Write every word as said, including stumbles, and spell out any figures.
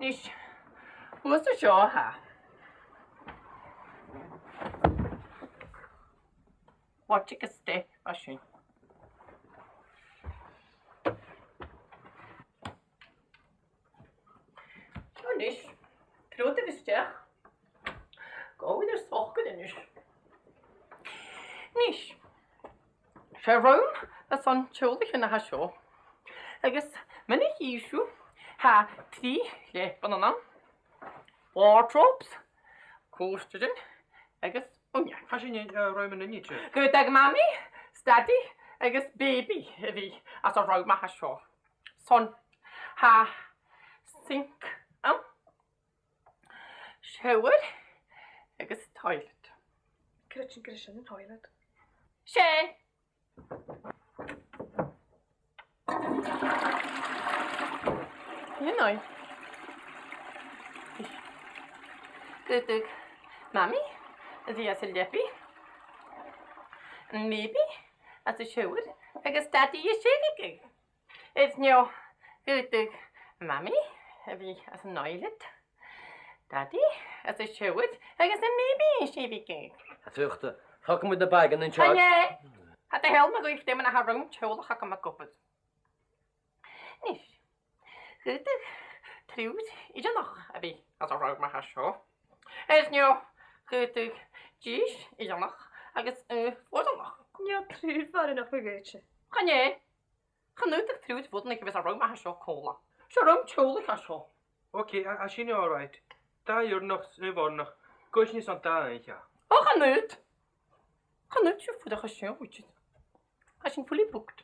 Nis, shuas an seo, tha. Watch it stay, mar sin. Seo a-nis. Trobhad a-steach. Gabhaibh ur socair a-nis. Nis, 's e rùm airson teaghlaichean a tha seo. Agus mar a chì sibh, tha trì leapannan ann. Wardrobes, còmhdaichean agus uinneagan. Tha sin, eh, rùm an uinneig. Gu dè, Mamaidh, Dadaidh agus Baby a bhith anns an rùm a tha seo. Son, tha sink ann, shower agus toilet. Creidsinn gur e sin an toilet. Sin. You know. Gu dè, Mamaidh, a bhith anns an leabaidh. Baby anns an shower agus Dadaidh a' sìneadh. Is neo, gu dè, Mamaidh, a bhith anns an toilet. Dadaidh anns an shower agus am baby a' sìneadh. Tha, thuirt thu, thog mi na bàgannan an seo. Chan e. Tha do shealladh agam fhèin mar a tha rùm teaghlaich agam ag obair. Nis, gu dè, triùir fhireannach a bhith anns an rùm a tha seo. Is neo, gu dè, dithis fhireannach agus, eh, fuaranach. Neo, triùir fuaranach, ma dh'fhaodte. Chan e. Chan fhaodadh triùir fuaranach a bhith anns an rùm a tha seo còmhla. 'S e rùm teaghlaich a tha seo. Ok, a, a sin all right. Dà fhireannach, eh, fuaranach. Cuiridh sinn airson dà oidhche. O, chan fhaod. Chan fhaod sibh fuireach an seo, Richard. Tha sinn fully booked.